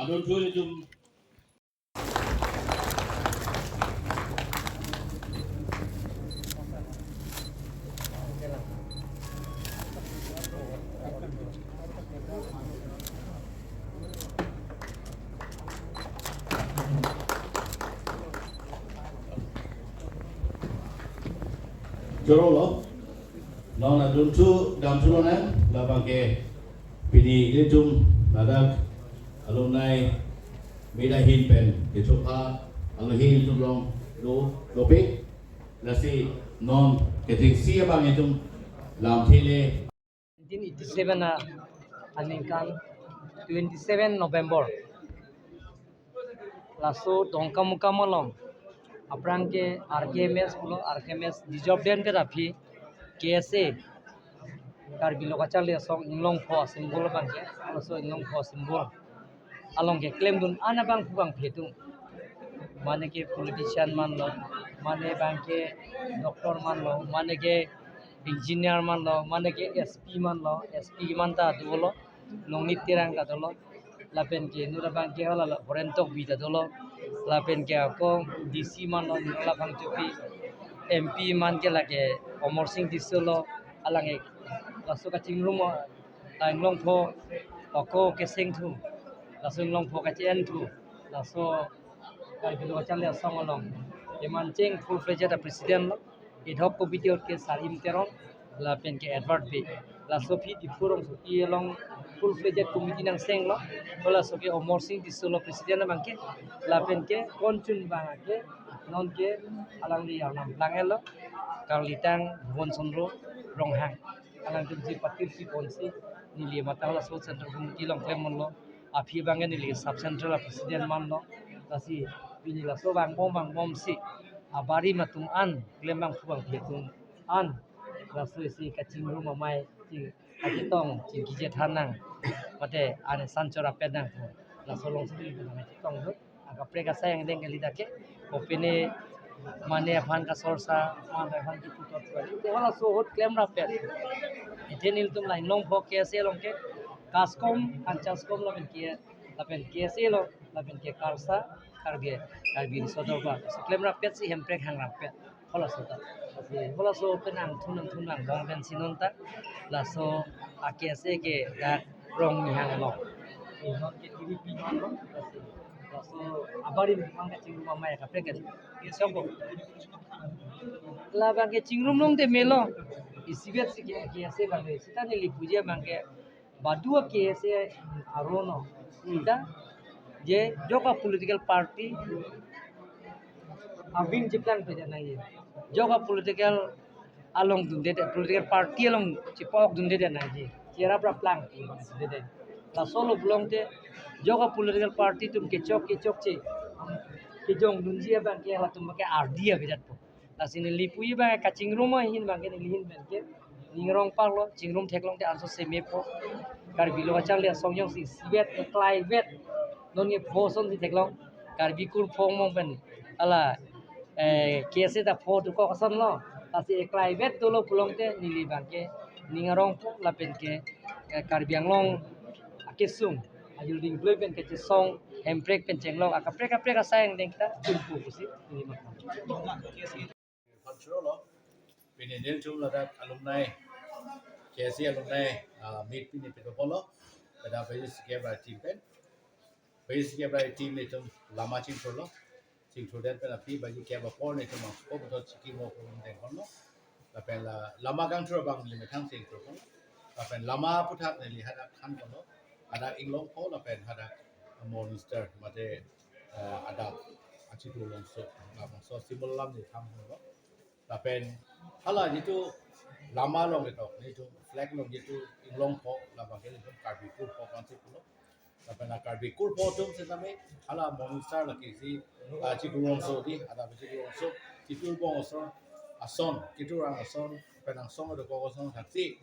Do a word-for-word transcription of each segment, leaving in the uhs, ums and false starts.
Adunthu itum. Chorolo, non adunthu damthu lonang, labangke pini ilitum ladak alumni meet ahin pen kethupha alohi ilitum along do dopik, lasi non kethengsi abang itum lamthele. Nineteen eighty-seven a aningkan twenty-seven November. Laso Dongkamukam along aphrang ke R K M S pulo, R K M S Dijobden ke aphi K S A, Karbi Lo Kacharli Asong Inglongpho symbol abangke, laso Inglongpho symbol along keklemdun an abangphu bangphi atum. Mane ke politician manlo, mane abangke doctor manlo, mane ke engineer manlo, mane ke S P manlo, S P man ta dolo, Longnit Terang ta dolo, lapen ke nura abangke hala la Horen Tokbi ta dolo, lapen ke ako D C manlo, Nirmala Phangchopi, M P man ke lake Amarsing Tisso lo, alang ke laso kachingrum, la Inglongpho ako keseng thu, laso Inglongpho kache-en thu, laso Karbi Lo Kacharli Asong along kemancheng full fledged a president lo, ad hoc committee ahut ke Sarim Teron, lapen ke Edward Bey. Laso aphi Diphu rongsopi along full fledged committee nangseng lo, ko laso ke Amarsing Tisso lo president abangke, lapen ke konchun abangke non ke alangli arnam lang-et lo, Karlitang Bhuban Chandra Ronghang. Alangtum si patir si ponsi neli matang laso central committee along klem ponlo, aphi abangke neli sub central a president manlo, lasi pini laso vangbom vangbomsi abarim atum an, klem bangphu bangphi atum an, laso isi kachingrum amei ching kachetong chingki chethan nang, mate ane sanchor apet nang thu, laso alongsi neli nangchetong thu. Akaprek asai angdeng kali dak ke, kopine mane aphan kasorsa, mane aphan kipu tot kali. Te halaso ahut klem rapet. Athe nelitum la Inglongpho K S A along ke, KASCOM, Kanchascom lapen ke, lapen K S A lo, lapen ke KARSA, Karbi, Karbi Riso Dorbar. So klem rapet si Hemprek hang rapet. Halaso ta. Halaso pen angthun angthun angbong pensi non ta. Laso a K S A ke dak Rongni hang along. Eh, non ke T V P non lo. Laso abarim mang kachingrum amei kaprek ke. Ke songko. Labang kachingrum long te melo. Isibet si ke K S A bang le. Seta neli puji abangke badu a K S A aron lo. Hmm. Seta je jok a political party abing chiplang peja nangji. Jok a political along dunde, political party along chipok dunde nangji. Chera pra plang dunde. Laso lo pulote jok a political party atum kechok kechokche kejong dunji abangke latum ke ardi abijatpo. Lasi neli puji abang kachingrum ahin abangke neli ahin abangke ning arong parlo, chingrum theklong te anso seme po. Karbi Lo Kacharli Asong jongsi isibet, eklai bet, non ke pho asonsi theklong. Karbi kur pho mong pen hala, eh, K S A ta pho dokok ason lo. Lasi eklai bet dolo pulote neli abangke ning arong po lapen ke, eh, Karbi Anglong akesung, ajul ding ploi pen kachesong, Hemprek pen chenglok, akaprek kaprek asai angdeng ta chingpu pusi neli ma. Pachorolo, pini nelitum ladak alumni, K S A alumni, ah, meet pini pito polo, pada Baiju C K F team pen. Baiju C K F team nelitum lama chingthurlo, chingthurdet pen aphi Baiju C K F apor nelitum angko puthot chikimo puthot dengponlo. Lapen la, lama kangthur abang neli methang chingthur ponlo. Lapen lama aputhak neli hadak thanponlo. Hadak Inglongpho lapen hadak Morningstar mate, eh, adap Achitu Longso, labangso symbol alam neli thanponlo. Lapen hala jitu lama along ketok, nelitum flag along jitu Inglongpho, labangke nelitum Karbi kur pho konsi pulo. Lapen la Karbi kur pho atum setame hala Morningstar lake si, ah, Achitu Longso di, adap Achitu Longso, Chitu Bong ason, ason, Chitu Rang ason, pen angsong dokok ason thaksi.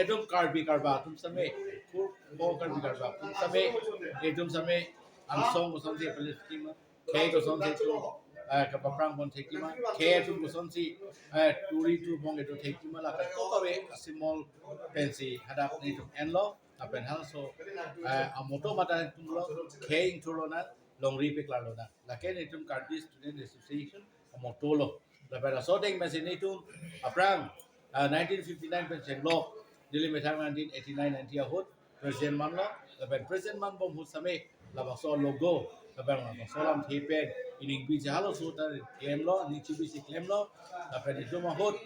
Itum Karbi Karba atum setame, kur pho Karbi Karba atum setame, itum setame angsong asonsi pele thekji ma, khei asonsi itum, eh, kapaprang pon thekji ma, khei atum asonsi, eh, turi turbong itum thekji ma, la kadokave asymbol pensi hadak nelitum enlo. Lapen halaso, eh, amotto mate netum lo, khei ingthur lonang, longri peklar lonang. Lake netum Karbi Student Association amotto lo. Lapen laso ateng pensi netum aphrang, eh, nineteen fifty-nine pen chenglok, neli methang nineteen eighty-nine ninety ahut president manlo, lapen president manbom ahut sitame labangso logo, lapen labangso alamthe pen ining biji halaso ta klemlo, ining chibiji klemlo, lapen itum ahut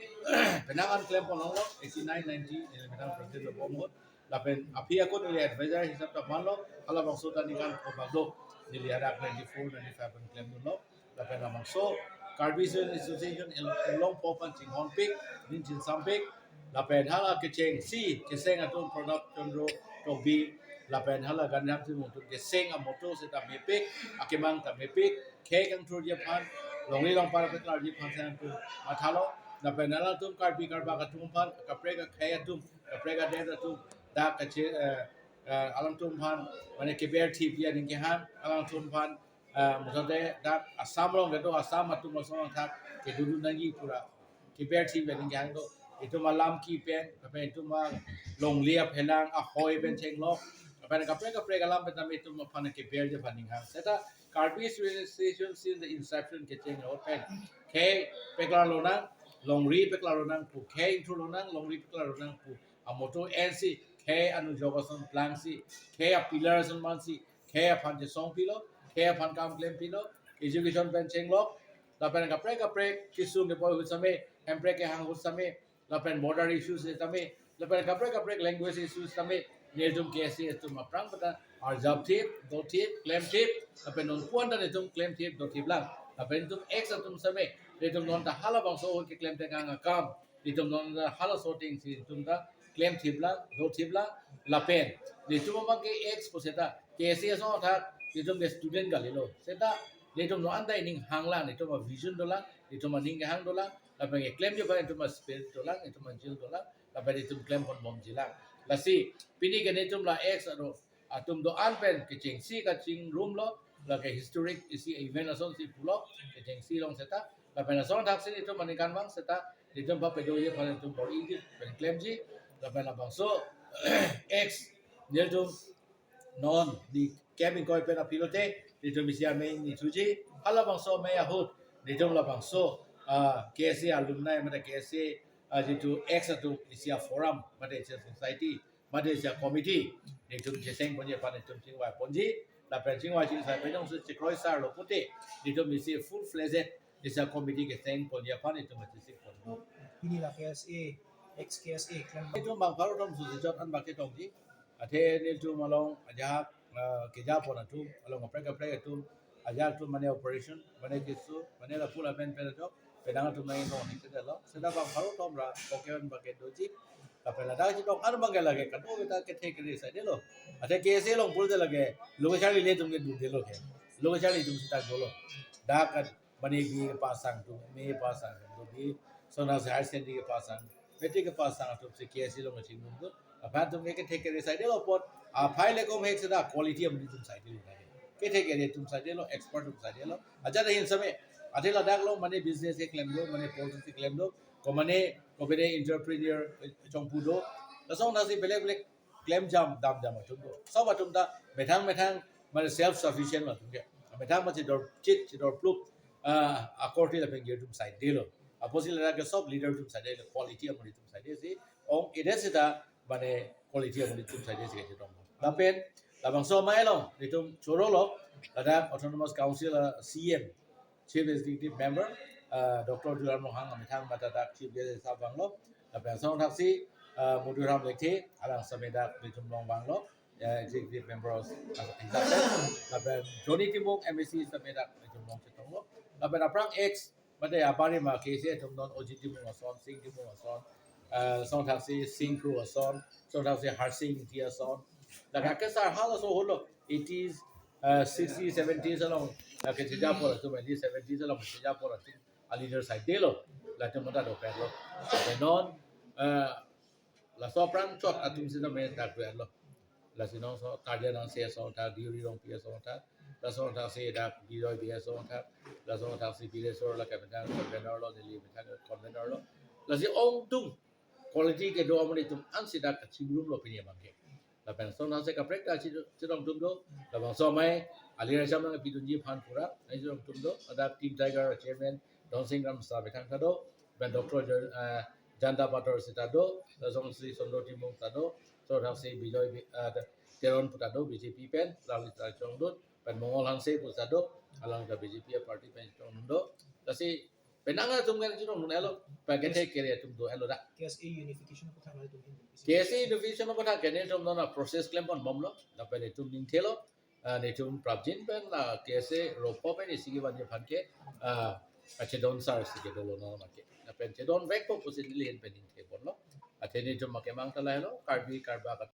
penang an klempon longlo, eighty-nine ninety, neli methang president dobom ahut, lapen aphi ako neli advisor hisap ta manlo, halabangso ta ningkan kobak do, neli hadak ninety-four ninety-five pen klemdunlo, lapen labangso Karbi Student Association el-, elong po pen chinghonpik, ning chinsampik, lapen hala kechengsi, kecheng atum Pranab Chandra Tokbi, lapen hala Gandhiram Timung atum kecheng amotto seta mepik, akemang ta mepik, khei kangthurji aphan, longri longpar peklarji aphan seta atum mathalo, lapen alangtum Karbi Karbak atum aphan, kaprek akhei atum, kaprek adet atum, dak kache, eh, eh, alangtum aphan, mane keber thipji aning kehang, alangtum aphan, eh, muthot dak Assam along kedo Assam atum lason athak kedodun nangji pura keber thipji aning kehang do. Itum alam ki pen, lapen itum alongle aphelang, ahoi pen chenglok, lapen kaprek kaprek alam pen tame itum aphan keberji aphan ninghang. Seta Karbi Student Association since the inception kecheng ahut pen khei peklar lonang, longri peklar lonang pu, khei ingthur lonang, longri peklar lonang pu amotto ensi khei anujok ason plangsi, khei apillar ason mansi, khei aphan chesong pilo, khei aphan kam klem pilo, education pen chenglok, lapen kaprek kaprek kesung kepoi ahut sitame, hemprek kehang ahut sitame, lapen border issues sitame, lapen kaprek kaprek language issues sitame, netum K S A atum aphrang pata arjap thip, do thip, klem thip, lapen non puan ta netum klem thip, do thip lang, lapen netum ex atum sitame, netum non ta halabangso ahut keklem tekang akam, netum non ta halaso atengsi netum ta klem thip lang, do thip lang, lapen netum abang ke ex pu seta, K S A ason athak, netum ke student kalilo. Seta, netum non anta ining hang lang, netum avision dolang, netum aning kehang dolang, lapen keklemji aphan netum aspirit dolang, netum azeal dolang, lapen netum klempon bomji lang. Lasi, pini ke netum la ex aro, atum do-an pen kechengsi kachingrumlo, lake historic isi event asonsi pulo, kechengsi along seta, lapen lason athaksi netum aningkanvang seta, netum papedoji aphan netum bor-iji pen klemji, lapen labangso ex, netum non ni kem ingkoi pen aphi lote, netum isi amei nithuji, halabangso amei ahut, netum labangso, ah, K S A alumni mate K S A, ah, jitu ex atum isi aforum, mate isi asociety, mate isi acommittee, netum cheseng ponji aphan netum chingvai ponji, lapen chingvai chingsai pen jongsi chekroisarlo pute, netum isi full fledged isi acommittee keseng ponji aphan netum cheseng ponlo. Pini la K S A, ex K S A, klem. Netum bang pharo atum susi chot an bak ketongji. Athe netum along ajahak, ah, kejapon atum, along kaprek kaprek atum, ajahak atum mane operation, mane keso, mane lapu lapen pen atum, penang atum nangji nong ni kedalo. Seta bang pharo atum ra, kokevan bak kedoji. Lapen ladak chetong an bang ke lake, kadokave ta kethe kere saidelo. Athe K S A along pulote lake, lo kacharli le atum kedodelo ke. Lo kacharli atum seta dolo. Dak kan, mane B A kepasang atum, M A kepasang atum, B A, sonasi higher secondary kepasang, matric kepasang atumsi K S A along kachingrumdun. Aphan atum ke kethe kere saidelo apot, aphai le kom hek seta quality amonit atum saidelo. Kethe kere atum saidelo, expert atum saidelo. Ajat ahin sitame, athe ladak along mane business keklem do, mane politics keklem do, ko mane, ko mane entrepreneur, eh, chongpu do. Lason athaksi belek belek klemjam damjam atum do. Sob atum ta methang methang mane self sufficient atum ke. Methang mane chedorchit, chedorpluk, ah, akorte lapen gir atum saidelo. Apotsi ladak ke sob leader atum saidelo, quality amonit atum saidesi. Ong ede seta mane quality amonit atum saidesi kachetong. Lapen labangso amei along netum chorolo, ladak Autonomous Council, ah, C E M, Chief Executive Member, ah, Doctor Tuliram Ronghang amethang mate dak Chief Guest hisap vanglo. Lapen lason athaksi, ah, Madhuram Lekthe, alang sitame dak netum along vanglo, ah, Executive Member hisap pen. Lapen Johnny Timung M A C sitame dak netum along chetonglo. Lapen aphrang ex, mate aparima K S A atum non Ojit Timung ason, Sing Timung ason, ah, lason athaksi Sing Kro ason, lason athaksi Harsing Ingti ason. Lake kesar halaso ahutlo, eighties, ah, sixties, seventies along, ah, kachejapon atum, eighties, seventies along kachejapon atum, a leader saidelo, latum mata dopetlo. Lapen non, ah, laso aphrang chot atum sitame dak dopetlo. Lasi non so, Tarjan Hanse ason athak, Deuri Rongpi ason athak, lason athaksi dak Bijoy Bey ason athak, lason athaksi Bileswar lake methang convener lo, Delhi methang convener lo. Lasi ongdung quality kedo amonit atum ansi dak kachingrumlo pini abang ke. Lapen son hase kaprek ta chedong atum do. Labangso amei alir asam nangpidunji aphan pura nangchedong atum do. Ladak Team Tiger chairman Donsing Kramsa methang ta do. Lapen Doctor Jan-, eh, Jayanta Pator seta do. Lason si Sondro Timung ta do. Lason hase Bijoy Bi-, eh, Teron pu ta do B J P pen. Lalu ta chedondun. Lapen Mongol Hanse pu ta do. Alang ta B J P party pen chedondun do. Lasi penang atum kan chedondun elo. Lapen kethe kere atum do elo dak. K S A unification aputhak nangtum hin. K S A unification aputhak ke netum non a process klem ponbomlo. Lapen netum ningthelo. Ah, netum prapjin pen, ah, K S A ropho pen isi kevanji aphan ke, ah, kachedon sar si ke dolo non make. Lapen chedonvekpo pusi neli ahin pen ningtheponlo. Athe netum make mang ta lahelo, Karbi Karbak